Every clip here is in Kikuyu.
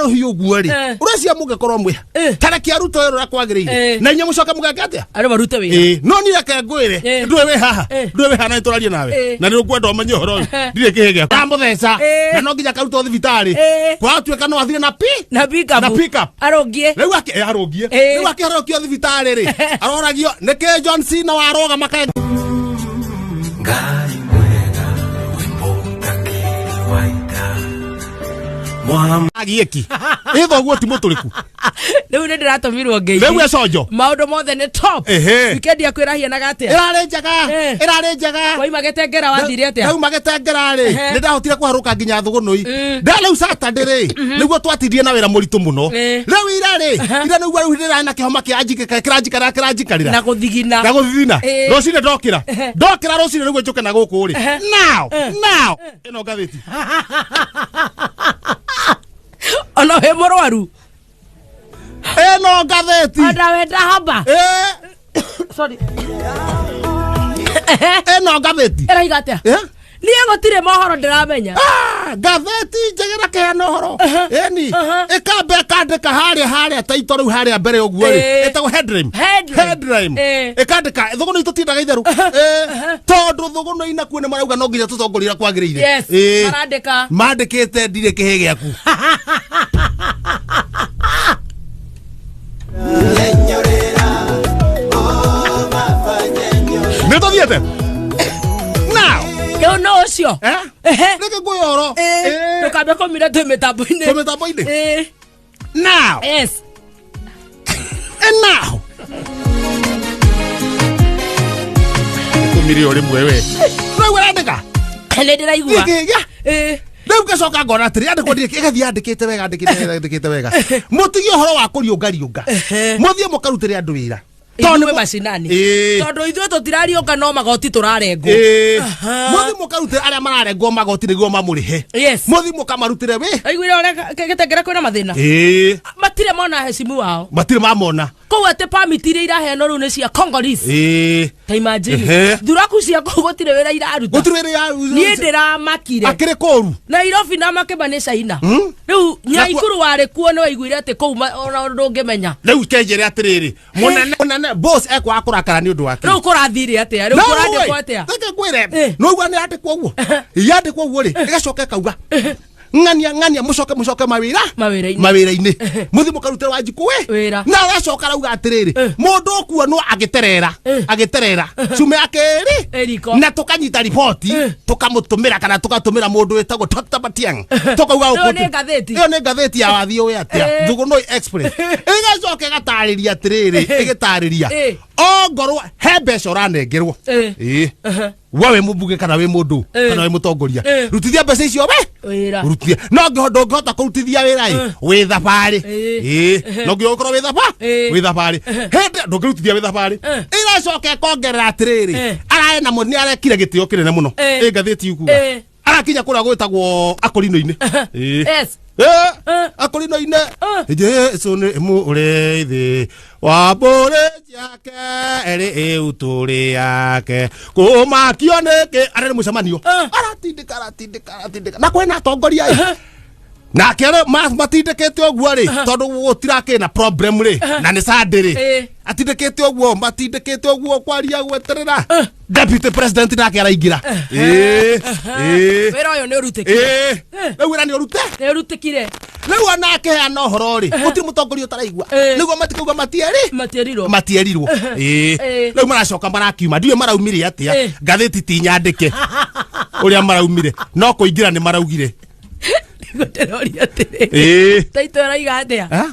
rũhiũ ũguo rĩ, ũrecia mũngĩkorwo mwĩ tareke arutwo wĩra ũrĩa kwagĩrĩire, na inyuĩ mũcoke mũgeke atĩa? Andũ marute wĩra. Ĩĩ, no niĩ reke ngwĩre, ndũĩ wĩ haha, ndũĩ wĩ haha na nĩtũraria nawe, na nĩ ũkwenda ũmenye ũhoro ũyũ. Ndirĩ kĩhĩ gĩakwa ndamũtheca, na no nginya akarutwo thibitarĩ. Kwatuĩka no athire na pi na pick up. Na pick up. Arũngie. Rĩu akĩ arũngie. Rĩu akĩhorokio thibitarĩ rĩ, aroragio nĩkĩ John Cena warũgama kaĩ. Ngai mwega wĩ mũtangĩri wa ita Mwam Agiĩki ĩ thoguo ti mũtũrĩku. Rĩu nĩ ndĩratũmirwo ngeithi. Rĩu econjo. Maũndũ mothe nĩ top. Weekend yaku ĩrahianaga atĩa? Ĩrarĩ njega. Ĩrarĩ njega. Waima Gĩtengera wathire atĩa? Ndauma Gĩtengera rĩ, nĩ ndahotire kũharũka nginya Thũgũnũi. Nda rĩu Saturday rĩ, nĩguo twatindire na wĩra mũritũ mũno. Rĩu ira rĩ, ira nĩguo rĩu ndĩrarĩ na kĩhoma kĩa njikĩka kĩranjikarĩra kĩranjikarĩra. Na gũthigina. Na gũthithina. Rũcinĩ ndokĩra. Ndokĩra rũcinĩ nĩguo njũke na gũkũ rĩ. Now, now. Ĩno ngathĩti. Ona wĩ mũrwaru. Ĩno ngathĩti. Ona wenda haba. Sorry. Ĩno ngathĩti. Ĩraiga atĩa? Niĩ gũtirĩ mohoro ndĩramenya. Ah, ngathĩti njege na kĩheana ũhoro. Ĩni. Ĩkamba ĩkandĩka harĩa harĩa taito rĩu harĩa mbere ũguo rĩ. Ĩtagwo headline. Headline. Headline. Ĩkandĩka thũgũnũ itũtindaga itherũ. Tondũ thũgũnũ inakuo nĩ marauga no nginya tũtongoria ũrĩa kwagĩrĩire. Yes. Marandĩka. Mandĩkĩte ndirĩ kĩhĩ gĩaku. Nĩ tũthiĩte. Now. Rĩu no ũcio. Reke nguoya ũhoro. Ndũkambe kũmira twĩ mĩtambo-inĩ. Twĩ mĩtambo-inĩ. Now. Yes. And now. Kũmire o rĩmwe we. Rĩu ũrandĩka? Nĩ ndĩraigua. Gĩkĩ gĩa. Rĩu ngacoka ngona atĩrĩ, yandĩkwo ndirĩ ĩgathiĩ yandĩkĩte wega, yandĩkĩte wega, yandĩkĩte wega. Mũtige ũhoro wa kũriũngariũnga. Mũthiĩ mũkarutĩre andũ wĩra. Tondũ Ithuĩ nĩ- macinani. Ĩĩ. Tondũ ithuĩ tũtirariũnga no magoti tũrarengwo. Ĩĩ. Mũthiĩ mũkarutĩre arĩa mararengwo magoti nĩguo mamũrĩhe. Yes. Mũthiĩ mũkamarutĩre wĩ. Aiguire ũrĩa Gĩtengera kwĩna mathĩna. Ĩĩ. Matirĩ mona hecimu wao. Matirĩ mamona. Kũu atĩ permit iria iraheanwo rĩu nĩ cia Congolese. Ĩĩ. Ta imagine. Thuraku cia kũu gũtirĩ wĩra iraruta. Gũtirĩ wĩra ira- Niĩ ndĩramakire. Akĩrĩ kũru. Nairobi na Makeba nĩ China. Rĩu Nyaikuru warĩ kuo nĩ waiguire atĩ kũu ona ndũngĩmenya. Rĩu kenjere atĩrĩrĩ, mũnene mũnene boss ekwaga kũrakara nĩ ũndũ wake. Rĩu kũrathire atĩa? Rĩu No, kũrandĩkwo ĩ, atĩa? Reke ngwĩre, no igua nĩ yandĩkwo ũguo. Yandĩkwo ũguo rĩ, ĩgacoka ĩkauga ng'ania ng'ania mũcoke mũcoke mawĩra Mawĩra-inĩ. mawĩra-inĩ mũthiĩ mũkarutĩre Wanjikũ we Wĩra. Na aracoka arauga atĩrĩrĩ, mũndũ ũkuonwo agĩterera agĩterera cume yake rĩ Ĩriko. na tũkanyita riboti tũkamũtũmĩra kana tũgatũmĩra mũndũ wĩtagwo Dr. Matiang tũkauga Ĩyo gũkũ nĩ ngathĩti. Ĩyo nĩ ngathĩti ya wathiĩ ũĩ atĩa, Thũgũnũi Express ĩgacoka ĩgatarĩria atĩrĩrĩ, ĩgĩtarĩria ongorwo he mbeca ũranengerwo. Ĩĩ. We wĩ mũmbunge kana wĩ mũndũ kana wĩ mũtongoria, rutithia mbeca icio we Wĩra. Rutithia no ndũngĩhota kũrutithia wĩra ĩ wĩ thabarĩ. Ĩĩ, no nginya ũkorwo wĩ thaba wĩ thabarĩ hĩndĩ ndũngĩrutithia wĩ thabarĩ. Ĩgacoka ĩkongerera atĩrĩrĩ, ararĩ na nĩ arekire gĩtĩo kĩnene mũno. Ĩ ngathĩti ikuga arakinya kũrĩa gwĩtagwo akũrino-inĩ. Ĩĩ. Yes. Akũrino-inĩ Jesu nĩ mũrĩithi wa mbũri ciake erĩ ĩutũrĩ yake kũmakio nĩkĩ arĩ mũcemanio aratindĩka aratindĩka aratindĩka na kwĩna atongoria ĩ nake rĩ matindĩkĩte ũguo rĩ tondũ gũtirakĩ na problem rĩ na nĩ Sunday rĩ atindĩkĩte ũguo matindĩkĩte ũguo kwaria gweterera deputy president nake araingĩra. Ĩĩ, ĩĩ. Wĩra ũyũ nĩ ũrutĩkire. Ĩĩ. Rĩu wĩra nĩ ũrute Nĩ ũrutĩkire. Rĩu ona akĩheana ũhoro rĩ, gũtirĩ mũtongoria ũtaraigua nĩguo matikauga matieri Matierirwo. Matierirwo. Ĩĩ. Rĩu maracoka marakiuma ndiũĩ maraumire atĩa. Ngathĩti ti nyandĩke ũrĩa maraumire no kũingĩra nĩ maraugire. Nĩguo ndĩroria atĩrĩrĩ. Taito ĩraiga atĩa? Ah?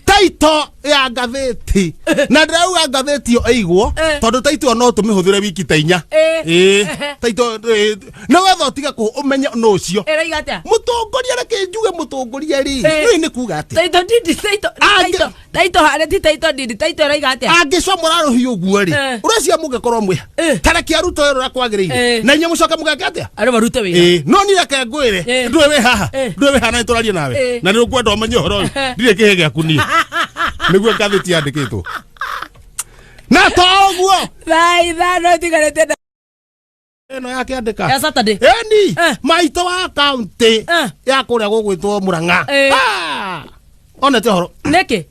Taito ya ngathĩti na ndĩrauga ngathĩti ĩyo ĩigwo tondũ taito ĩyo no tũmĩhũthĩre wiki ta 4. Ĩĩ, taito nĩgetha ũtige kũ ũmenye nũ ũcio. Ĩraiga atĩa? Mũtongoria reke njuge mũtongoria rĩ nĩ nĩ kuga atĩa? Taito didi taito taito taito harĩa ti taito didi taito ĩraiga atĩa? Angĩcomora rũhiũ ũguo rĩ, ũrecia mũngĩkorwo mwĩ tareke arutwo wĩra ũrĩa kwagĩrĩire, na inyuĩ mũcoke mũgeke atĩa? Andũ marute wĩra. Ĩĩ, no niĩ reke ngwĩre, ndũĩ wĩ haha, ndũĩ wĩ haha na nĩtũraria nawe, na nĩ ũkwenda ũmenye ũhoro ũyũ. Ndirĩ kĩhĩ gĩaku niĩ nĩguo ngathĩti yandĩkĩtwo na to ũguo. Thaa 5 itigarĩte na Ĩno yakĩandĩka Ya Saturday. Ĩni maitũ wa kaunti ya kũrĩa gũgwĩtwo Murang'a. Ah! Onete ũhoro. Nĩkĩ?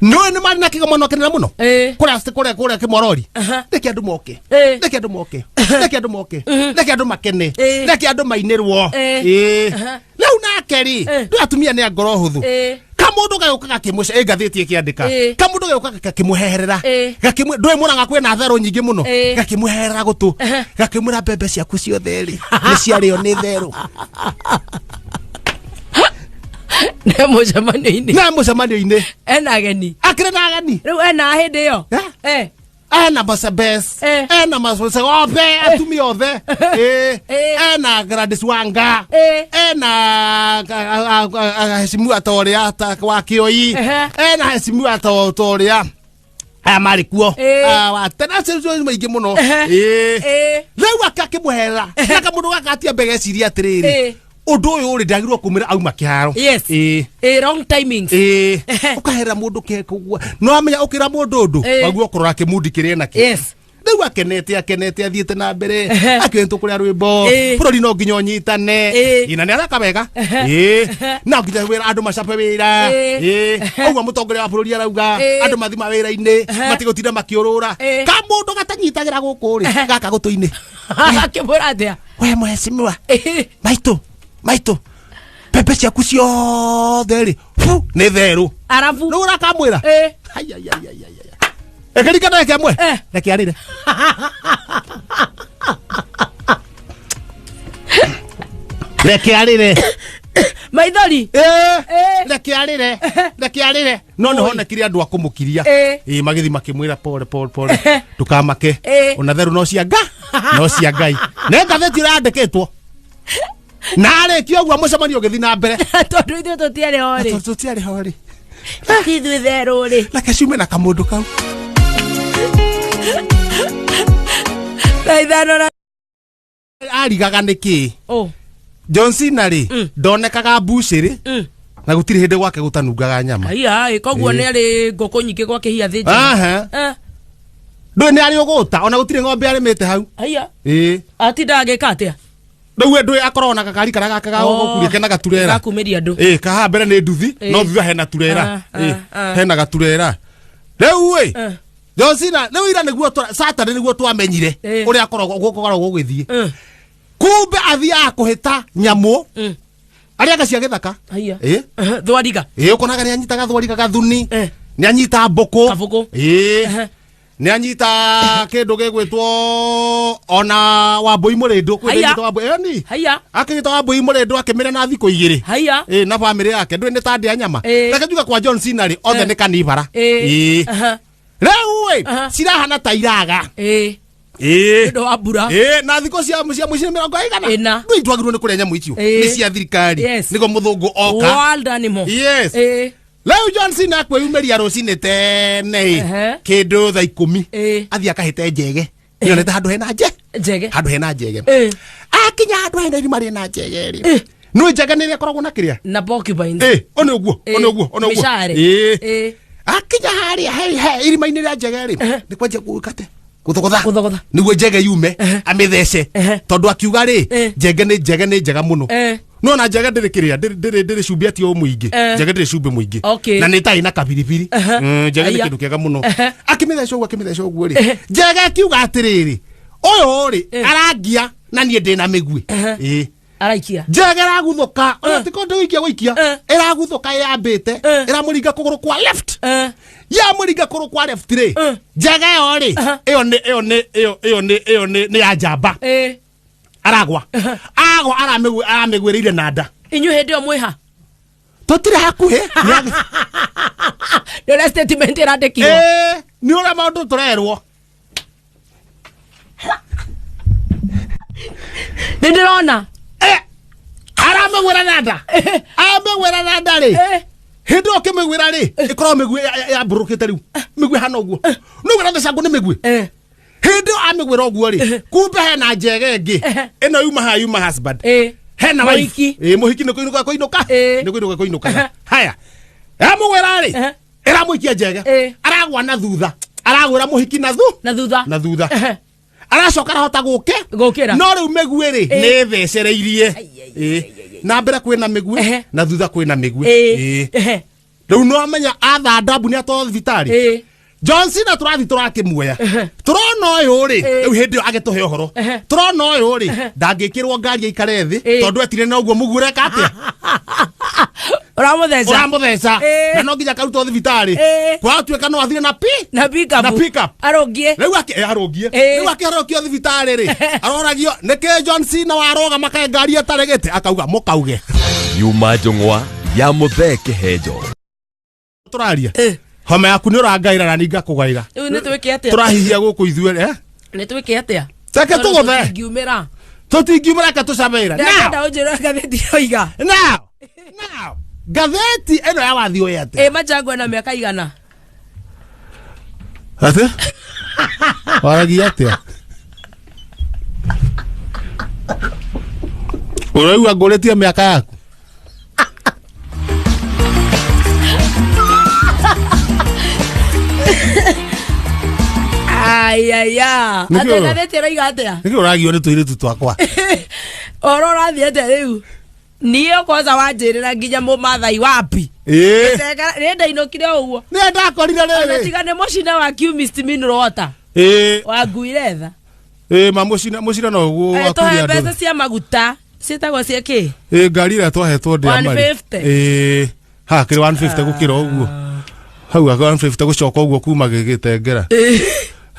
Nĩũĩ nĩ marĩ na kĩgomano kĩnene mũno Ĩĩ. kũrĩa kũrĩa kũrĩa Kĩmorori. Aha. Reke andũ moke. Ĩĩ. Reke andũ moke, reke andũ moke, reke andũ makene. Ĩĩ. Reke andũ mainĩrwo. Ĩĩ. Ĩĩ. Aha. Rĩu nake rĩ, Ĩĩ. ndũ atumia nĩ a ngoro hũthũ. Ĩĩ. Kamũndũ gagũka gakĩmũce ĩ ngathĩti ĩkĩandĩka. Ĩĩ. Kamũndũ gagũka gakĩmũheherera. Ĩĩ. Gakĩmwe ndũĩ mũrang'a kwĩna therũ nyingĩ mũno. Ĩĩ. Gakĩmũheherera gũtũ. Ehe. Gakĩmwĩra mbembe ciaku ciothe rĩ nĩ ciarĩo nĩ therũ. Nĩ mũcemanio-inĩ. Na mũcemanio-inĩ. Ena ageni. Akĩrĩ na ageni. Rĩu ena hĩndĩ ĩyo? Eh? Eh. Ena Masabes. Eh. Ena Masabes othe, atumia othe. Eh. Eh. Ena Gladys Wanga. Eh. Ena heshimiwa ta ũrĩa ta wa Kĩoi. Ehe. Ena heshimiwa ta ũrĩa aya marĩ kuo. Eh. Ah, wa tena acio maingĩ mũno. Ehe. Eh. Eh. Rĩu akakĩmũherera na kamũndũ gaka atiambe geciria atĩrĩrĩ, Eh. ũndũ ũyũ rĩ ndagĩrĩirwo kumĩra auma kĩharo. Yes. Ĩĩ. Eh, wrong timings. Ĩĩ. Ehe. Ũkaherera mũndũ kĩguo no amenya ũkĩra mũndũ ũndũ Ĩĩ. waguo kũrora kĩmundi kĩrĩa nakĩo. Yes. Rĩu akenete akenete athiĩte na mbere, Ehe. akĩũĩ tũkũrĩa rwĩmbo Ĩĩ. bũrũri no nginya ũnyitane. Ĩĩ. Ĩ, na nĩ areka wega. Ehe. Ĩĩ. No nginya wĩra andũ macabe wĩra. Ĩĩ. Ĩĩ. Ũguo mũtongoria wa bũrũri arauga Ĩĩ. andũ mathi mawĩra-inĩ Ehe. matigũtinda makĩũrũra. Ĩĩ. Kamũndũ gatanyitagĩra gũkũ rĩ, Ehe. gaka gũtũ-inĩ. Akĩmwĩra atĩa? We mheshimiwa, Eh. maitũ maitũ, mbembe ciaku ciothe rĩ fu nĩ therũ. Arabu. Rĩu ũrakamwĩra. Eh. Ai, ai, ai, ai, ai, ai. Ĩkĩringana reke ĩmwe. Eh. Reke arĩre. Reke arĩre. Maithori. Ĩĩ. Eh. Reke arĩre, reke arĩre. No nĩ honekire andũ a kũmũkiria. Eh. Ĩĩ, magĩthiĩ makĩmwĩra pole pole pole, ndũkamake. Eh. Ona therũ no cia nga no cia Ngai. Nĩ ngathĩti ĩrandĩkĩtwo na arĩkia ũguo mũcemanio ũgĩthiĩ na mbere. Tondũ ithuĩ tũtiarĩ ho rĩ. Tondũ tũtiarĩ ho rĩ. Ti ithuĩ therũ rĩ. Reke ciume na kamũndũ kau. Thaa 5 na Arigaga nĩkĩ? Oh. John Cena rĩ, ndonekaga mbucĩrĩ na gũtirĩ hĩndĩ gwake gũtanungaga nyama. Haiya, ĩ, koguo Ĩĩ. nĩ arĩ ngũkũ nyingĩ gwake hihi athĩnjĩri. Aha. Eh, Ndũĩ nĩ arĩ ũgũta ona gũtirĩ ng'ombe arĩmĩte hau. Haiya. Ĩĩ. Atindaga agĩka atĩa? Rĩu we ndũĩ akoragwo na gakari karĩa gake ga Oh. gũkuria kena gaturera. Gakumĩria andũ. Ĩĩ, kahaha mbere nĩ nduthi Ĩĩ. no thutha hena turera. Ah, Ĩĩ, ah, ah. hena gaturera. Rĩu ĩ, Eh. John Cena rĩu ira nĩguo Saturday nĩguo twamenyire Ĩĩ. ũrĩa akoragwo gũkoragwo gũgĩthiĩ. Eh. Kumbe athiaga kũhĩta nyamũ arĩa anga cia gĩthaka. Haiya. Ĩĩ. Ehe, thwariga. Ĩĩ, ũkonaga nĩ anyitaga thwariga gathuni. Eh. Nĩ anyita mbũkũ. Kabũkũ. Ĩĩ. Ehe. Nĩ anyita kĩndũ gĩgwĩtwo ona wambũi mũrĩndũ. Kwĩ Haiya. ĩgĩtwo wambũi ĩni. Haiya. Akĩgĩtwo wambũi mũrĩndũ akĩmĩrĩa na thikũ 2. Haiya. Ĩĩ, na bamĩrĩ yake ndũĩ nĩ ta ndĩa nyama. Ĩĩ. Reke njuge kwa John Cena rĩ, othe Eh. nĩ kanibara. Ĩĩ. Ĩĩ. Aha. Rĩu ĩ, Aha. cirahana ta iraga. Ĩĩ. Ĩĩ. Nĩ ũndũ wa mbura. Ĩĩ, na thikũ cia cia mũciĩ mĩrongo ĩigana. Ĩna. Ndũĩ twagĩrĩirwo nĩ kũrĩa nyamũ icio. Ĩĩ. Nĩ cia thirikari. Yes. Nĩguo mũthũngũ oka. Wild animal. Yes. Ĩĩ. Rĩu John Cena akwĩyumĩria rũcinĩ tene ĩ, Ehe. kĩndũ thaa 10. Ĩĩ. Athiĩ akahĩte njege. Nĩonete handũ hena nje. Njege. Handũ hena njege. Ĩĩ. Akinya handũ hena irima rĩna njege rĩ. Ĩĩ. Nĩ njege nĩ ĩrĩa ĩkoragwo na kĩrĩa? Na porcupines. Ĩĩ, o nĩ ũguo, o nĩ ũguo, o nĩ ũguo. Mĩcare. Ĩĩ. Ĩĩ. Akinya harĩa he he irima-inĩ rĩa njege rĩ, nĩ kwanjia gwĩka atĩa? Gũthogotha. Gũthogotha. Nĩguo njege yume, amĩthece. Ehe. Tondũ akiuga rĩ, Ĩĩ. njege nĩ njege nĩ njega mũno. Ĩĩ. No na njege ndĩrĩ kĩrĩa, ndĩrĩ ndĩrĩ ndĩrĩ cumbĩ ati o mũingĩ. Eh. Njege ndĩrĩ cumbĩ mũingĩ. Okay. Na nĩ ĩtarĩ na kabiribiri. Ehe. Njege nĩ Aya. kĩndũ kĩega mũno. Ehe. Akĩmĩtheca ũguo akĩmĩtheca ũguo rĩ. Njege akiuga atĩrĩrĩ, ũyũ rĩ, Eh. arangia na niĩ ndĩna mĩguĩ. Ehe. Ĩĩ. Araikia. Njege ĩraguthũka, ona ti kũndũ gũikia gũikia, Eh. ĩraguthũka ĩyambĩte, Eh. ĩramũringa kũgũrũ kwa left. Eh. Yamũringa kũgũrũ kwa left rĩ, Eh. njege ĩyo rĩ, Aha. ĩyo nĩ ĩyo nĩ ĩyo ĩyo nĩ ĩyo nĩ nĩ ya njamba. Ĩĩ. Aragwa. Agwa aramĩgwĩrĩire na nda. Inyuĩ hĩndĩ ĩyo mwĩha. Tũtirĩ hakuhĩ. Nĩ ũrĩa statement ĩrandĩkirwo. Ĩĩ, nĩ ũrĩa maũndũ tũrerwo. Nĩ ndĩrona. Eh, aramĩgwĩra na nda. Amĩgwĩra na nda rĩ. Eh. Hĩndĩ ĩyo ũkĩmĩgwĩra rĩ, ĩkoragwo mĩguĩ yambũrũkĩte rĩu. Mĩguĩ hana ũguo. Nĩ ũguo ĩrathecangwo nĩ mĩguĩ. Eh. Hĩndĩ ĩyo amĩgwĩra ũguo rĩ, kumbe hena njege ĩngĩ. Ehe. Ĩno yuma haha yuma husband. Ĩĩ. Hena wife. Mũhiki. Ĩĩ, mũhiki nĩ kũinũka kũinũka. Ĩĩ. Nĩ kũinũka kũinũka. Ehe. Haya. Amũgwĩra rĩ, Ehe. ĩramũikia njege. Ĩĩ. Aragwa na thutha. Aragwĩra mũhiki na thu. Na thutha. Na thutha. Ehe. Aracoka arahota gũke. Gũkĩra. No rĩu mĩguĩ rĩ, Ĩĩ. nĩ ĩthecereirie. Ai, ai, Ĩĩ. Na mbere kwĩna mĩguĩ, Ehe. na thutha kwĩna mĩguĩ. Ĩĩ. Ĩĩ. Ehe. Rĩu no amenya athandabu nĩ atwarwo thibitarĩ. Ĩĩ. John Cena tũrathiĩ tũrakĩmuoya, tũrona ũyũ rĩ, rĩu hĩndĩ ĩyo agĩtũhe ũhoro, tũrona ũyũ rĩ ndangĩkĩrwo ngari aikare thĩ, tondũ etire na ũguo mũguo ũreka atĩa? Ũramũtheca. Ũramũtheca. Na no nginya akarutwo thibitarĩ. Kwatuĩka no athire na pi na pick-up. Na pick-up. Arũngie. Rĩu arũngie. Rĩu akĩhorokio thibitarĩ rĩ, aroragio nĩkĩ John Cena warũgama kaĩ ngari ĩtarĩ gĩtĩ, akauga mũkauge. Yuma njũng'wa ya Mũthee Kĩhenjo. Tũraria homa yaku nĩ ũrangaĩra na ningakũgaĩra. Rĩu nĩ twĩke atĩa? Tũrahihia gũkũ ithuĩ, eh? Nĩ twĩke atĩa? Reke Tondũ tũgũthe. tũtingiumĩra. Tũtingiumĩra, reke tũcabeĩra. Now, Ndĩrenda ũnjĩre ngathĩti yoiga. Now ngathĩti ĩno ya wathi ũyũ atĩa? Ĩ Machangwa na mĩaka igana? Atĩ waragia atĩa? Ũraigua ngũrĩtie mĩaka yaku? Ayaya. Nĩkĩ Atĩ ũro? ngathĩti ĩroiga atĩa? Nĩkĩ ũragio nĩ tũirĩtu twakwa? Ũhoro ũrathiĩ atĩa rĩu? Niĩ kwanza wanjĩrĩra nginya mũmathai wapi. Ĩĩ. Nĩ ndainũkire o ũguo. Nĩ ndakorire Ona rĩrĩ. tiga nĩ mũcina wa Chemist Mineral Water. Ĩĩ. Wanguire tha. Ĩĩ, ma mũcina mũcina no ũguo Eh, tũhe wakuire andũ. mbeca cia maguta ciĩtagwo cia kĩ? Ĩĩ, ngari ĩrĩa twahetwo ndĩa marĩ. 150. Ĩĩ, ha kĩrĩ 150 gũkĩra ũguo hau, 150 gũcoka ũguo kuma gĩgĩtengera.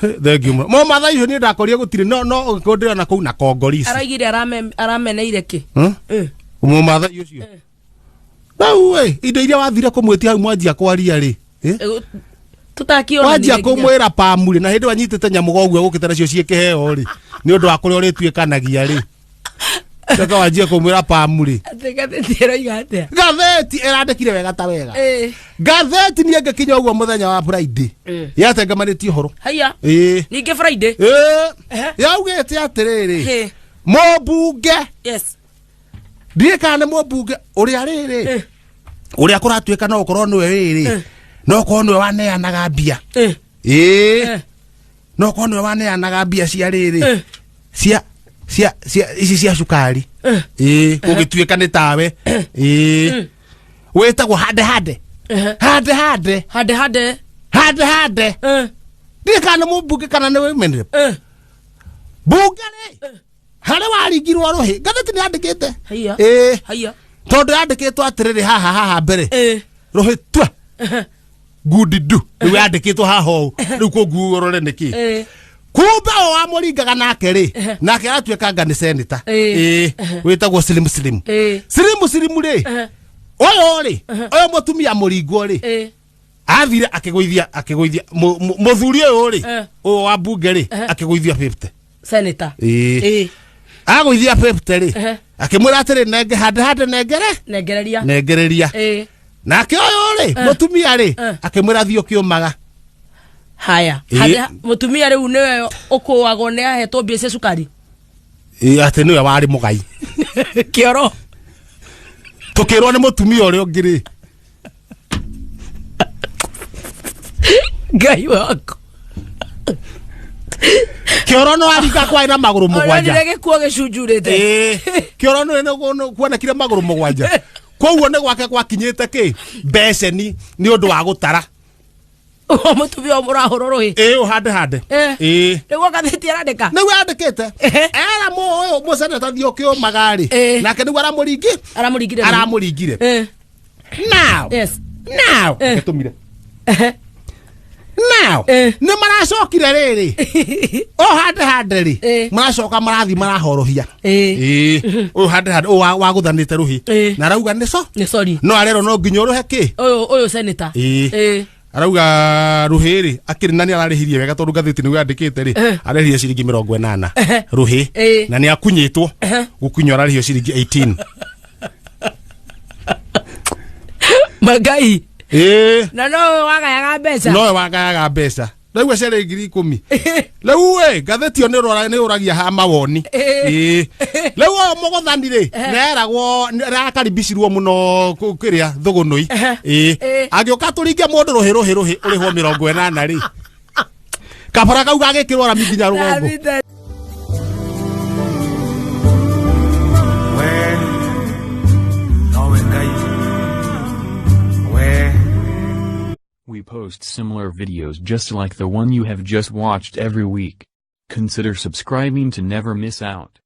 Thengiũ mũno mo mathai ũcio, niĩ ndakorire gũtirĩ no no ndĩrona kũu na kongorisi. Araigire arameneire kĩ? Hmm? Eh. Mũmathai ũcio rĩu ĩ, indo iria wathire kũmwĩtia hau mwanjia kwaria rĩ, eh? Eh, tũtakĩonanire Wanjia nginya. kũmwĩra pamu rĩ, na hĩndĩ wanyitĩte nyamũ goguo gũkĩte nacio ciĩ kĩheo rĩ, nĩ ũndũ wa kũrĩa ũrĩtuĩkanagia rĩ, coka wanjie kũmwĩra pamu rĩ. Atĩ ngathĩti ĩroiga atĩa? Ngathĩti ĩrandĩkire wega ta wega. Eh. Ngathĩti niĩ ngĩkinya ũguo mũthenya wa Friday yatengamanĩtie ũhoro. Haiya. Ĩĩ. Ningĩ Friday. Ĩĩ. Ehe. Yaugĩte atĩrĩrĩ, Hĩ. mũmbunge, ndiĩ kana nĩ mũmbunge ũrĩa rĩrĩ, ũrĩa kũratuĩka no ũkorwo nĩwe rĩrĩ, no ũkorwo nĩwe waneanaga mbia. Ĩĩ. No ũkorwo nĩwe waneanaga mbia cia rĩrĩ, cia ici cia cukari. Ĩĩ, gũgĩtuĩka nĩ tawe, ĩĩ, wĩtagwo hande hande. Hande hande. Hande hande. Hande hande. Ndiĩ kana nĩ mũmbunge kana nĩ women rep. Bunge rĩ, harĩ waringirwo rũhĩ, ngathĩti nĩ yandĩkĩte. Haiya. Ĩĩ. Haiya. Tondũ yandĩkĩtwo atĩrĩrĩ, haha mbere, rũhĩ tua ngundi ndu, rĩu yandĩkĩtwo haha ũũ, rĩu kũnguo ũrore nĩkĩ. Kumbe o wamũringaga nake rĩ, nake aratuĩka nga nĩ seneta. Ĩĩ. Ĩĩ, wĩtagwo Slim Slim. Slim Slim rĩ, ũyũ rĩ, ũyũ mũtumia mũringwo rĩ, athire akĩgũithia mũthuri ũyũ rĩ, ũyũ wa mbunge rĩ, akĩgũithia 50. Senator. Ĩĩ. Agũithia 50 rĩ, akĩmwĩra atĩrĩ, nenge hande hande, nengere. Nengereria. Nengereria. Nake ũyũ rĩ, mũtumia rĩ, akĩmwĩra thiĩ ũkĩũmaga. Haya. Ĩĩ. Hande mũtumia rĩu nĩwe ũkũagwo nĩ ahetwo mbia cia cukari. Ĩĩ, atĩ nĩwe warĩ mũgai. Kĩoro. Tũkĩrwo nĩ mũtumia ũrĩa ũngĩ rĩ. Ngai waku. Kĩoro no aringa kwarĩ na magũrũ 7. Onire gĩkuo gĩcunjurĩte. Ĩĩ, kĩoro nĩ kuonekire magũrũ 7, koguo nĩ gwake gwakinyĩte kĩ mbeceni nĩ ũndũ wa gũtara. Ũyũ mũtumia ũyũ mũrahũrwo rũhĩ. Ĩĩ, ũhande hande. Ĩĩ. Nĩguo ngathĩti ĩrandĩka. Nĩguo yandĩkĩte. Era mũyũ mũseneta thiĩ ũkĩũmaga rĩ, nake nĩguo aramũringi. Aramũringire. Aramũringire. Now, now gĩtũmire now nĩ maracokire rĩrĩ, o hande hande rĩ, maracoka marathiĩ marahorohia. Ĩĩ, ũyũ hande hande, ũyũ wagũthanĩte rũhĩ na arauga nĩ so Nĩ sorry. No arerwo no nginya ũrũhe kĩ. Ũyũ senator. Ĩĩ. Arauga rũhĩ rĩ akĩrĩ na nĩ ararĩhirie wega, tondũ ngathĩti nĩguo yandĩkĩte rĩ, arĩhirie ciringi 80 rũhĩ. Na nĩ akunyĩtwo gũkunywo, ararĩhio ciringi 18. Magai. Ĩĩ. Na no ũyũ wagayaga mbeca. Nowe wagayaga mbeca rĩu acerĩ 10,000 rĩu ĩ, ngathĩti ĩyo nĩ ũragia ha mawoni. Ĩĩ, rĩu ũyũ mũgũthani rĩ, neragwo arakaribicirwo mũno kĩrĩa thũgũnũi. Ĩĩ, angĩũka tũringe mũndũ rũhĩ rũhĩ rũhĩ ũrĩhwo 80 rĩ, kabara kau gagĩkĩrwo rami nginya rũgongo. Davide. We nowe Ngai, we We post similar videos just like the one you have just watched every week. Consider subscribing to never miss out.